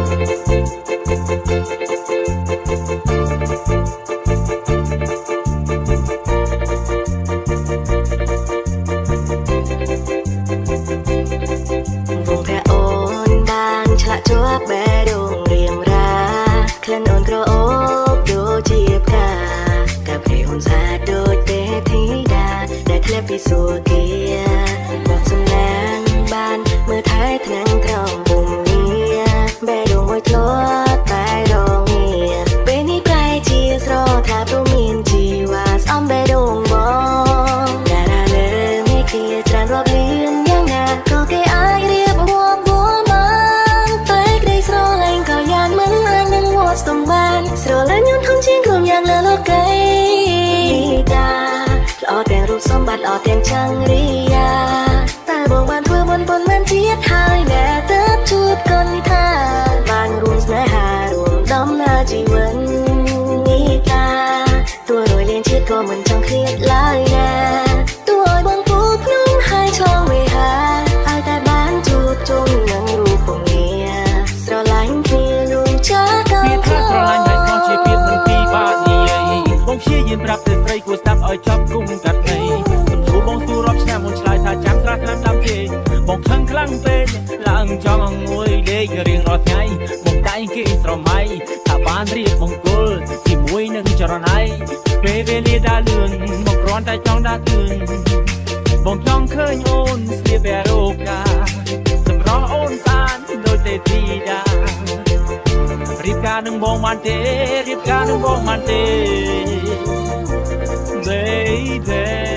វងព្រះអូនបានឆ្លាក់ជាប់បេះដូងរៀងរាក្លិនអូនក្រអូបដូចជាផ្កាតែព្រះអូនស្អាតដូចទេធីតាដែលធ្លាក់ពីសួគ៌បងសំណាងបានមើលថែថ្នាំងត្រង់ពុំងាបេះដូងមួយធ្លាប់តែរងាពេលនេះប្រែជាស្រថាព្រោះមានជីវ៉ាស្អំបេះដូងបងតារាលើមេឃាច្រើនរាប់លានយ៉ាងណាក៏គេអាចរៀបរាប់វបានតែក្តីស្រឡាញ់ក៏យ៉ាងមិនអាចនឹងវាត់ស្ទង់បានស្រឡាញ់ញន់ធំជាងគ្រប់យ៉ាងលើលោកីតាល្អទាំងរូបសម្បត្តិល្អទាំងចង្រិយាតែបងបានធ្វើបុណ្យប៉ុន្មានជាតិហើយណែទើបជួបកូនថាបានរួមស្នេហារួមដំណើរជីវិតនេះតាទួរយលានជាតិក៏មិនចង់ឃ្លាតឡើយណាទួឲ្យបងពូភ្នំហើយឆ្លងវេហាឲ្យតែបានជួបជុំនឹងរូបពងាស្រឡាញ់គ្នាលួងចាក ពាក្យ ខ្ ថាស្រឡាញ់ហើយស្មោះជាពាក្យមិនពីបាក់និយាយបងព្យាយាមប្រាប់ទៅស្រីគួរស្ដាប់ឲ្យចប់គុំកាត់ន័យសំដួលបងសួររាប់ឆ្នាំមុនឆ្លើយថាចាំស្រះឆ្នាំតាមគេបងខឹងខ្លាំងពេកឡើងចង់អង្គុយដេករៀងរាល់ថ្ងៃបងតែងគេស្រមៃថាបានរៀបមង្គលជាមួយនឹងចរណៃពេលវេលាដើរលឿនបងគ្រាន់តែចង់ដាស់តឿនបងចង់ឃើញអូនស្លៀកពាក់រោកាសម្រស់អូនស្អាតដូចទេធីតា រៀបការនឹងបងបានទេរៀបការនឹងបងបានទេ baby?